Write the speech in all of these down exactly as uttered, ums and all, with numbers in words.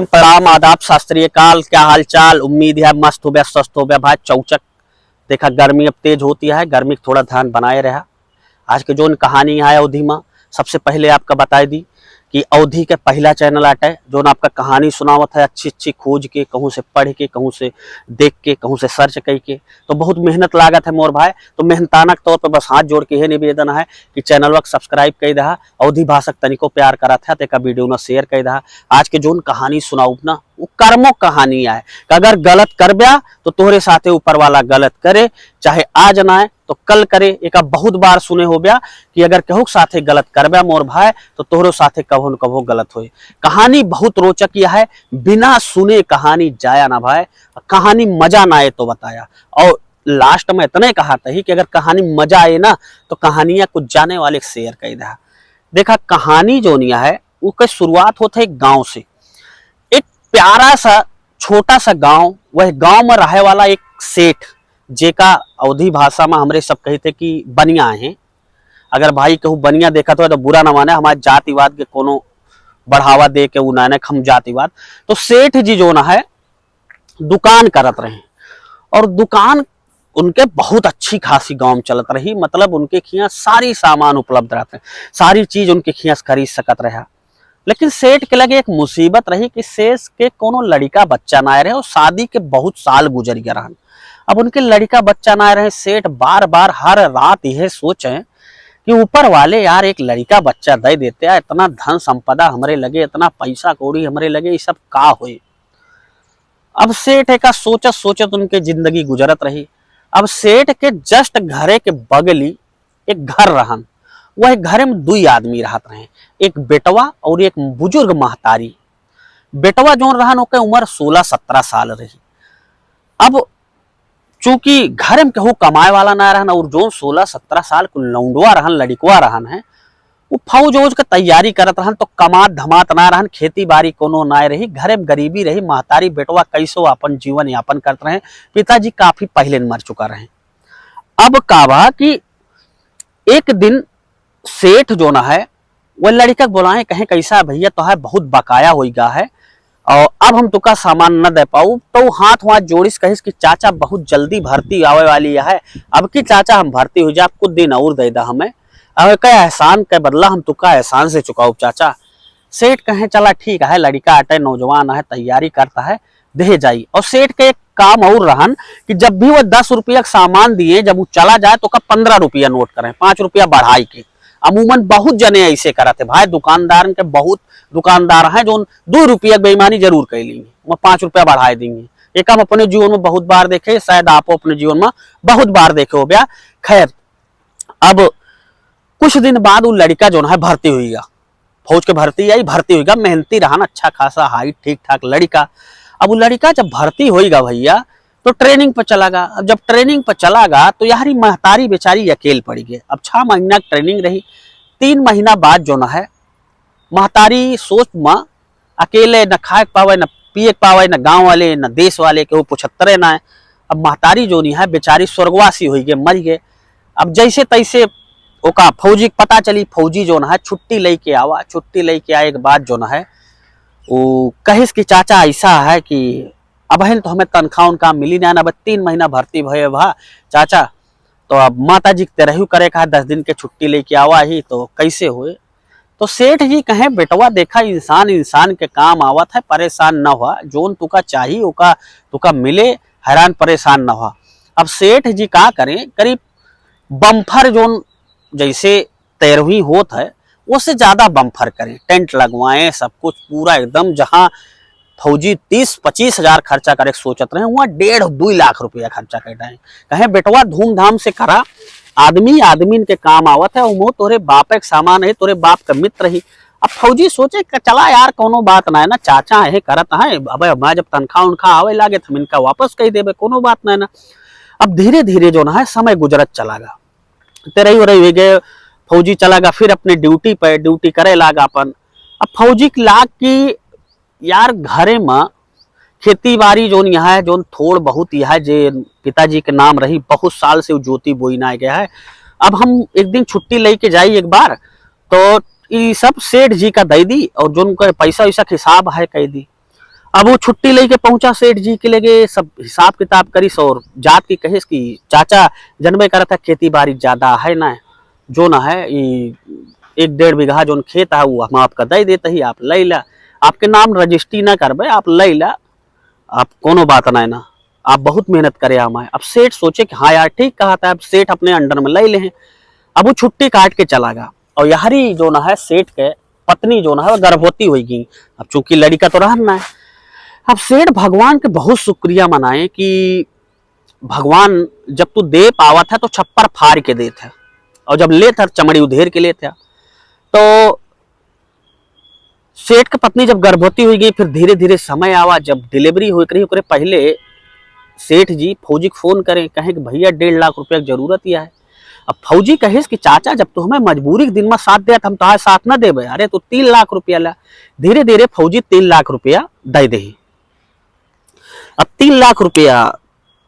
प्रणाम, आदाब, शास्त्रीय काल, क्या हाल चाल? उम्मीद है मस्त होब्या, स्वस्थ होब्या भाई। चौचक देखा, गर्मी अब तेज होती है, गर्मी का थोड़ा ध्यान बनाए रहा। आज के जोन कहानी है अवधी मा, सबसे पहले आपका बताई दी कि अवधी के पहला चैनल आटे, जोन आपका कहानी सुनावत है अच्छी अच्छी खोज के, कहूँ से पढ़ के, कहूँ से देख के, कहूँ से सर्च कई के। तो बहुत मेहनत लागत है मोर भाई, तो मेहनताना के तौर पे बस हाथ जोड़ के यह निवेदन है कि चैनलवा के सब्सक्राइब कई दहा, अवधी भाषा के तनिको प्यार करत है, तो एका वीडियो ना शेयर कई दहा। आज के जोन कहानी सुनाउब ना, वो कर्मों कहानी आए कि अगर गलत करब्या तो तोहरे साथे ऊपर वाला गलत करे, चाहे आज ना आए तो कल करे। एका बहुत बार सुने होब्या कि अगर केहू के साथे गलत करब्या मोर भाई, तो तोहरो साथे कभो न कभो गलत होए। कहानी बहुत रोचक यह है, बिना सुने कहानी जाया ना भाई। कहानी मजा ना आए तो बताया, और लास्ट में इतने कहा तही कि अगर कहानी मजा आए ना, तो कहानियां कुछ जाने वाले शेयर कई दहा। देखा, कहानी जोन यह है, उसके शुरुआत होत है एक गांव से। एक प्यारा सा, छोटा सा गांव, वह गांव में रहे वाला एक सेठ, जेका अवधी भाषा में हमरे सब कहित है कि बनिया है। अगर भाई कहू बनिया देखत हो तो बुरा ना माने, हमारे जातिवाद के कोनो बढ़ावा दे के उ ना, हम जातिवाद। तो सेठ जी जोन है, दुकान करत रहे, और दुकान उनके बहुत अच्छी खासी गांव में चलत रही, मतलब उनके खियां सारी सामान उपलब्ध रहत रहे, सारी चीज उनके खियां से खरीद सकत रहा। लेकिन सेठ के लगे एक मुसीबत रही कि सेठ के कोनो लड़िका बच्चा ना आए रहे और शादी के बहुत साल गुजर गया रहन। अब उनके लड़िका बच्चा ना आए रहे, सेठ बार बार हर रात यह सोचे कि ऊपर वाले यार एक लड़िका बच्चा दे देते, इतना धन संपदा हमरे लगे, इतना पैसा कौड़ी हमरे लगे, ये सब का होए? अब सेठ एका सोचत सोचत उनके जिंदगी गुजरत रही। अब सेठ के जस्ट घरे के बगली एक घर रहन, वह घरे में दुई आदमी रहत रहे, एक बेटवा और एक बुजुर्ग महतारी। बेटवा जोन रहन, ओके उम्र सोलह सत्रह साल रही। अब चूंकि घरे में केहू कमाए वाला ना रहन और जोन सोलह सत्रह साल के लौंडवा रहन, लड़िकवा रहन है, वो फौज वौज के तैयारी करत रहन, तो कमात धमात ना रहन, खेती बारी कोनो ना रही, घरे में गरीबी रही, महतारी बेटवा कैसो अपन जीवन यापन करत रहे। पिताजी काफी पहले मर चुका रहे। अब का बा कि एक दिन सेठ जोन है, वह लड़िका के बोलाए, कहे, "कैसा है भैया, तोहार बहुत बकाया होई गा है, और अब हम तुका सामान न दे पाऊ।" तो हाथ वाथ जोड़िस, कहिस कि, "चाचा, बहुत जल्दी भर्ती आवे वाली है, अब की चाचा हम भर्ती हो जाब, कुछ दिन और दे दा हमें, अब का एहसान के बदला हम तुका एहसान से चुकाउब चाचा।" सेठ कहे, "चला ठीक है, लड़िका अटे, नौजवान है, तैयारी करता है, दे जाई।" और सेठ के एक काम और रहन कि जब भी वह दस रुपया के सामान दिए, जब वो चला जाए तो ओका पन्द्रह रुपया नोट करें, पाँच रुपया बढ़ाई के। अमूमन बहुत जने ऐसे करत है भाई, दुकानदारन के बहुत दुकानदार हैं जो दो रुपया के बेईमानी जरूर कर लेंगे, वह पाँच रुपया बढ़ाए देंगे। एक हम अपने जीवन में बहुत बार देखे, शायद आपो अपने जीवन में बहुत बार देखे होब्या। खैर, अब कुछ दिन बाद वो लड़िका जोन है भर्ती हुई गया, फौज के भर्ती आई, भर्ती हुई गया, मेहनती रहन, अच्छा खासा हाइट ठीक ठाक लड़िका। अब वो लड़िका जब भर्ती हुई गया भैया, तो ट्रेनिंग पर चला गया। अब जब ट्रेनिंग पर चला गया तो यार ये महतारी बेचारी अकेल पड़ी गई। अब छह महीना ट्रेनिंग रही, तीन महीना बाद जोन है महतारी सोच में अकेले न खाए के पावे, न पिए के पावे, न गाँव वाले, न देश वाले, केहू पूछतरे ना है। अब महतारी जोनी है बेचारी स्वर्गवासी होई गए, मर गए। अब जैसे तैसे ओका फौजी के पता चली, फौजी जोन है छुट्टी लेके आवा, छुट्टी लेके आए के बाद जोन है वो कहिस कि चाचा ऐसा है कि अबहिन तो हमें तनख्वाह उनका मिली ना, अब तीन महीना भर्ती भये भा चाचा, तो अब माता जी के तेरहू करे का है, दस दिन के छुट्टी लेके आवा ही, तो कैसे होए? तो सेठ जी कहे, "बेटवा देखा, इंसान इंसान के काम आवत है, परेशान न हुआ, जोन तुका चाही ओका तुका मिले, हैरान परेशान न हुआ।" अब सेठ जी का करें, करीब बम्फर जोन जैसे तेरहवीं होत है, उससे ज्यादा बम्फर करें, टेंट लगवाएं, सब कुछ पूरा एकदम, जहाँ फौजी तीस पच्चीस हजार खर्चा करे के सोचत रहे, वहाँ डेढ़ दुई लाख रुपया खर्चा कर डाए। कहे, "बेटवा धूमधाम से करा, आदमी आदमी इनके काम आवत है, उमो तोरे बाप के सामान है, तोरे बाप का मित्र ही।" अब फौजी सोचे कि चला यार, कोनो बात ना है ना, चाचा है, करत है, अब मैं जब तनख्वाह उनखा आवे लागे तो हम इनका वापस कह देबे, कोनो बात ना है ना। अब धीरे धीरे जोन है समय गुजरत चला गा, तेरही उरही हुई गए, फौजी चला गा फिर अपने ड्यूटी पे, ड्यूटी करे लागा अपन। अब फौजी के लाग कि यार घरे में खेती बारी जोन यहाँ है, जोन थोड़ बहुत यहाँ है, जे पिताजी के नाम रही, बहुत साल से वो जोती बोई ना गया है। अब हम एक दिन छुट्टी लेके जाई एक बार, तो ई सब सेठ जी का दे दी और जोन उनका पैसा वैसा के हिसाब है कह दी। अब वो छुट्टी लेके पहुंचा सेठ जी के लगे, सब हिसाब किताब करिस और जात के कहिस कि चाचा, जनबे करत है, खेती बारी ज्यादा है ना, जो ना है, ई एक डेढ़ बीघा जोन खेत है, वो हम आपका दे देते ही, आप ले ला, आपके नाम रजिस्ट्री ना करबे, आप ले ला, आप कोनो बात ना है ना, आप बहुत मेहनत करे हम आए। अब सेठ सोचे कि हाँ यार, ठीक कहा था, अब सेठ अपने अंडर में ले ले हैं। अब वो छुट्टी काट के चला गया और यारी जो ना है, सेठ के पत्नी जो ना है, वो गर्भवती हो गई। अब चूंकि लड़का तो रहन ना है, अब सेठ भगवान के बहुत शुक्रिया मनाए कि भगवान, जब तू दे पावत है तो छप्पर फाड़ के देत है, और जब लेत है, चमड़ी उधेर के लेत है। तो सेठ के पत्नी जब गर्भवती हो गई, फिर धीरे धीरे समय आवा, जब डिलीवरी हो रही, ओकरे पहले सेठ जी फौजी के फोन करें, कहें कि भैया, डेढ़ लाख रुपया की जरूरत ही है। अब फौजी कहिस कि चाचा, जब तू हमें मजबूरी के दिन में साथ देत, हम तोहार साथ ना देबे, अरे तू तीन लाख रुपया ला। धीरे धीरे फौजी तीन लाख रुपया दे दे। अब तीन लाख रुपया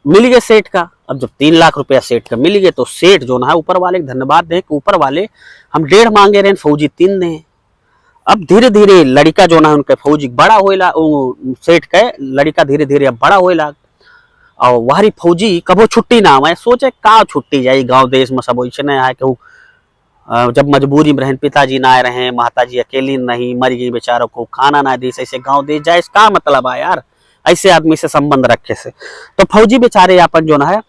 मिल गए सेठ का। अब जब तीन लाख रुपया सेठ का मिल गए, तो सेठ जो ना है, ऊपर वाले के धन्यवाद दे कि ऊपर वाले, हम डेढ़ मांगे रहे, फौजी तीन दे। अब धीरे धीरे लड़का जो ना है, उनके फौजी बड़ा होएला, उ सेठ के लड़का धीरे धीरे अब बड़ा होएला। और वहरी फौजी कबो छुट्टी ना आवे, सोचे का छुट्टी जाई, गांव देश में सब वैसे नहीं है, केहू अ, जब मजबूरी में रहन, पिताजी ना रहे, माताजी अकेली नहीं, मर गई बेचारों को खाना ना दी, ऐसे गाँव दे जाए, इसका मतलब है यार, ऐसे आदमी से संबंध रखे से। तो फौजी बेचारे अपन जो ना है,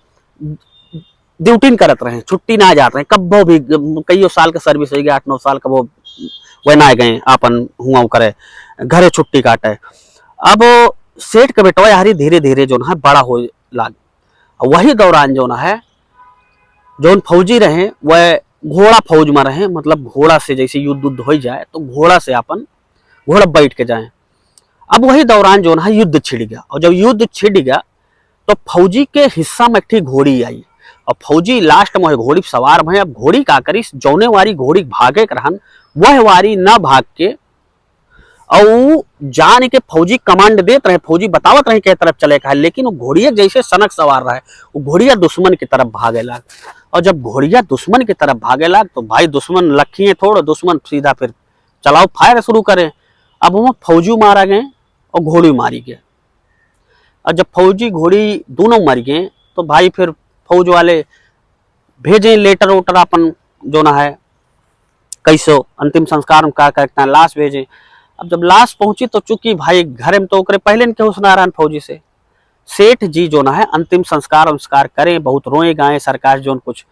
ड्यूटी करत रहे, छुट्टी ना जात रहे, कब्बो भी, कईयों साल का सर्विस हो गया, आठ नौ साल का, वो वह ना गए, अपन हुआ करे, घरे छुट्टी काटे। अब सेठ का बेटवा यारी धीरे धीरे जो ना है, बड़ा हो लाग। वही दौरान जो ना है, जौन फौजी रहे, वह घोड़ा फौज में रहे, मतलब घोड़ा से जैसे युद्ध उद्ध हो जाए, तो घोड़ा से अपन, घोड़ा बैठ के जाए। अब वही दौरान जो ना है, युद्ध छिड़ गया, और जब युद्ध छिड़ गया, तो फौजी के हिस्सा में एक ठी घोड़ी आई, और फौजी लास्ट में वही घोड़ी पे सवार भए। अब घोड़ी का करिस, जौने वारी घोड़ी भागे के रहन, वह वारी ना भाग के, और उ जान के फौजी कमांड देत रहे, फौजी बतावत रहे के तरफ चले का है, लेकिन वो घोड़िया जैसे सनक सवार रहे, वो घोड़िया दुश्मन की तरफ भागे लाग। और जब घोड़िया दुश्मन की तरफ भागे लाग, तो भाई, दुश्मन लखिए थोड़, दुश्मन सीधा फिर चलाओ, फायर शुरू करे। अब वो फौजी मारा गए और घोड़ी मारी गए। और जब फौजी घोड़ी दोनों मर गए, तो भाई, फिर फौज वाले भेजें लेटर वोटर अपन, जो ना है, कैसो अंतिम संस्कार में का करता है, लाश भेजें। अब जब लाश पहुंची, तो चूंकि भाई, घर में तो ओकरे पहले न केहू सुना रहन फौजी से, सेठ जी जो ना है, अंतिम संस्कार, संस्कार करें, बहुत रोए गाए, सरकार जोन कुछ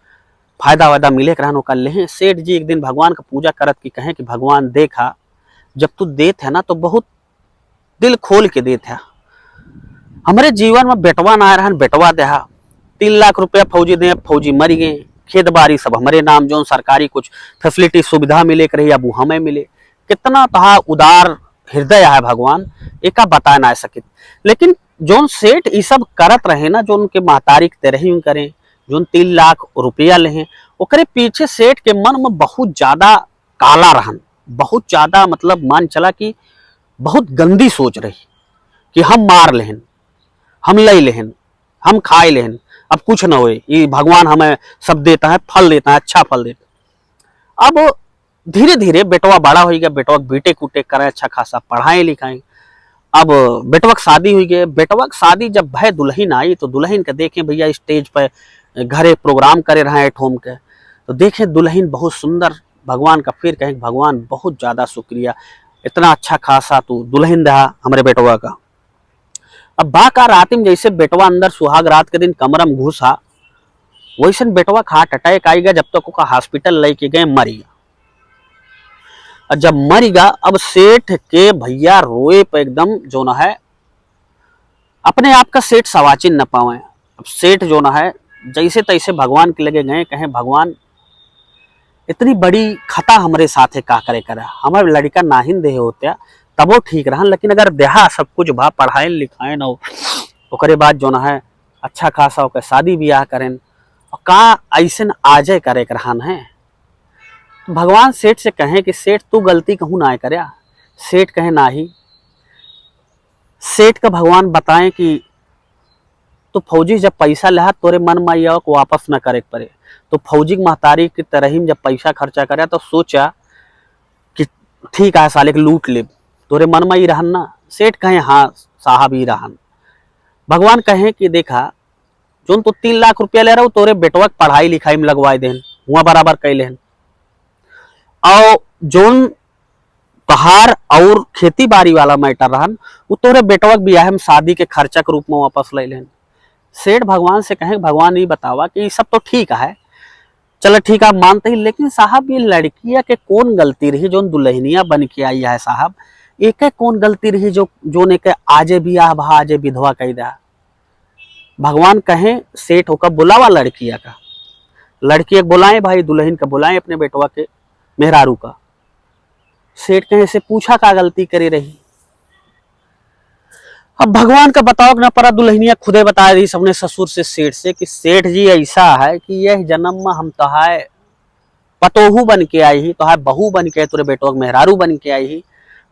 फायदा वायदा मिले के रहन, ओकर लेहें। सेठ जी एक दिन भगवान का पूजा करत की कहें कि भगवान, देखा, जब तू देत है ना, तो बहुत दिल खोल के देत है। हमरे जीवन में बेटवा ना रहन, बेटवा देहा, तीन लाख रुपया फौजी दे, फौजी मरी गए, खेत बारी सब हमरे नाम, जोन सरकारी कुछ फैसिलिटी सुविधा मिले के रही, अब वो हमें मिले। कितना तहा उदार हृदय है भगवान, एका बता ना सकित। लेकिन जोन सेठ ई सब करत रहे ना, जो उनके महतारी के तेरही करें, जोन तीन लाख रुपया लेहें, ओकरे पीछे सेठ के मन में बहुत ज्यादा काला रहन, बहुत ज्यादा, मतलब, मान चला कि बहुत गंदी सोच रही कि हम मार लेहन, हम ले लेहन, हम खाए लेहन, अब कुछ न होए, ये भगवान हमें सब देता है, फल देता है, अच्छा फल देता है। अब धीरे धीरे बेटवा बड़ा हो गया, बेटवा के बीटेक उटेक करें, अच्छा खासा पढ़ाएं लिखाएं। अब बेटवा के शादी हुई गई, बेटवा के शादी जब भय, दुल्हन आई, तो दुल्हन के देखें भैया, स्टेज पे घरे प्रोग्राम करे रहा है ठोम के, तो देखें दुल्हन बहुत सुंदर। भगवान का फिर कहें, भगवान, बहुत ज्यादा शुक्रिया, इतना अच्छा खासा तू दुल्हन दहा हमरे बेटवा का। अब बा का, रात में जैसे बेटवा अंदर सुहाग रात के दिन कमरा में घुसा, वैसन बेटवा का हार्ट अटैक आई गया, जब तक ओका हॉस्पिटल लेके गए, मरी गया। और जब मरी गया, अब सेठ के भैया रोए पे एकदम जो ना है, अपने आप का सेठ सवाचिन न पावे। अब सेठ जो ना है, जैसे तैसे भगवान के लगे गए, कहें, भगवान, इतनी बड़ी खता हमरे साथे का करे करा, हमारे लड़का नाहिन देहे होत्या, तबो ठीक रहन, लेकिन अगर देहा सब कुछ भा, पढ़ाइन लिखाइन और ओकरे बाद जो ना है, अच्छा खासा ओकर शादी ब्याह करें, और का ऐसन आजय करे के रहन है? तो भगवान सेठ से कहें कि सेठ, तू गलती कहूँ ना करे। सेठ कहे, नाही। सेठ का भगवान बताएं कि तो फौजी जब पैसा लेहा, तोरे मन में आया कि वापस ना करे के पड़े। तो फौजी के महतारी की तरह ही जब पैसा खर्चा करे, तो सोचा कि ठीक है, साले के लूट ले, तोरे मन में ही रहन ना। सेठ कहे, हाँ, साहब ही रहन। भगवान कहे कि देखा, जोन तू तीन लाख रुपया ले रहा, तोरे बेटवा के पढ़ाई लिखाई में लगवाए देहन, हुआ बराबर कैले हन। और जोन तोहार और खेती बाड़ी वाला मैटर रहन, वो तोरे बेटवा के बियाह में शादी के खर्चा के रूप में वापस ले लेहन। सेठ भगवान से कहे, भगवान, ये बतावा कि ये सब तो ठीक है, चलो ठीक है, मानते ही, लेकिन साहब, ये लड़किया के कौन गलती रही, जोन दुल्हनिया बन के आई है साहब? एके कौन गलती रही जो, जोन एके आजे बियाह भा आजे विधवा कई दे? भगवान कहे, सेठ होकर बुलावा लड़किया का, लड़किया के बुलाए भाई, दुल्हन का बुलाए, अपने बेटवा के मेहरारू का। सेठ कहे, से पूछा का गलती करे रही? अब भगवान का बतावे के ना पड़ा, दुल्हनिया खुदे बता रही अपने ससुर से, सेठ से, कि सेठ जी, ऐसा है कि यह जन्म में हम तोहाय पतोहू बन के आई ही, तोहाय बहू बन के, तोरे बेटवा के मेहरारू बन के आई ही,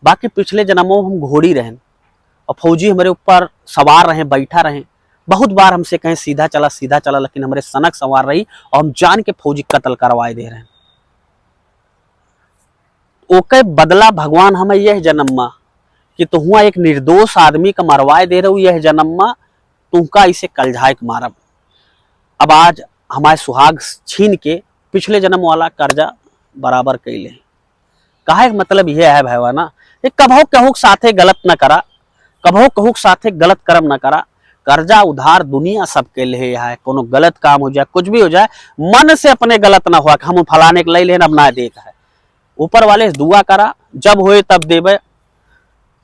बाकी पिछले जन्मों में हम घोड़ी रहन और फौजी हमारे ऊपर सवार रहे, बैठा रहे। बहुत बार हमसे कहे, सीधा चला, सीधा चला, लेकिन हमारे सनक सवार रही और हम जान के फौजी कत्ल करवाए दे रहे हैं। ओके बदला भगवान हमें यह जन्म मा कि तुहुआ एक निर्दोष आदमी का मरवाए दे रहू, यह जन्म मा तुमका इसे कलझाए के मारब। अब आज हमारे सुहाग छीन के पिछले जन्म वाला कर्जा बराबर कैले। कहे के मतलब यह है भैया ना, कि कभो केहू के साथे गलत न करा, कभो केहू के साथे गलत कर्म न करा। कर्जा उधार दुनिया सबके ले है, कोनो गलत काम हो जाए, कुछ भी हो जाए, मन से अपने गलत ना हुआ कि हम फलाने के ले लेन, अब ना देख है। ऊपर वाले से दुआ करा, जब होए तब देवे,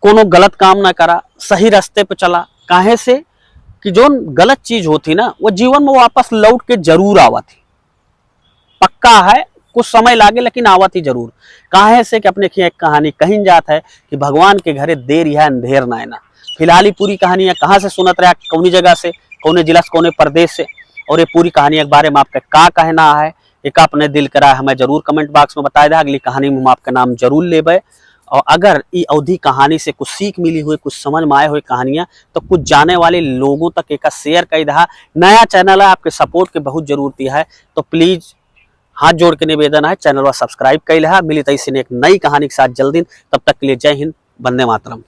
कोनो गलत काम ना करा, सही रास्ते पे चला। काहे से कि जोन गलत चीज होती ना, वो जीवन में वापस लौट के जरूर आवत ही, पक्का है, कुछ समय लागे लेकिन आवत ही जरूर। काहे से कि अपने खिया एक कहानी कहिन जात है कि भगवान के घरे देर या अंधेर ना है ना। फिलहाल ही पूरी कहानी है, कहाँ से सुनत रहा, कौनी जगह से, कौने जिला से, कौने प्रदेश से, और ये पूरी कहानी के बारे में आपका का कहना है, एक अपने दिल करा हमें जरूर कमेंट बॉक्स में बताए दे। अगली कहानी में हम आपका नाम जरूर लेबे। और अगर ई अवधी कहानी से कुछ सीख मिली हुई, कुछ समझ में आए हुए कहानियाँ, तो कुछ जाने वाले लोगों तक एका शेयर कर दहा। नया चैनल है, आपके सपोर्ट के बहुत जरूरत है, तो प्लीज हाथ जोड़ के निवेदन है, चैनल सब्सक्राइब कर लिहा। मिली तैसे एक नई कहानी के साथ जल्दी, तब तक के लिए जय हिंद, वंदे मातरम।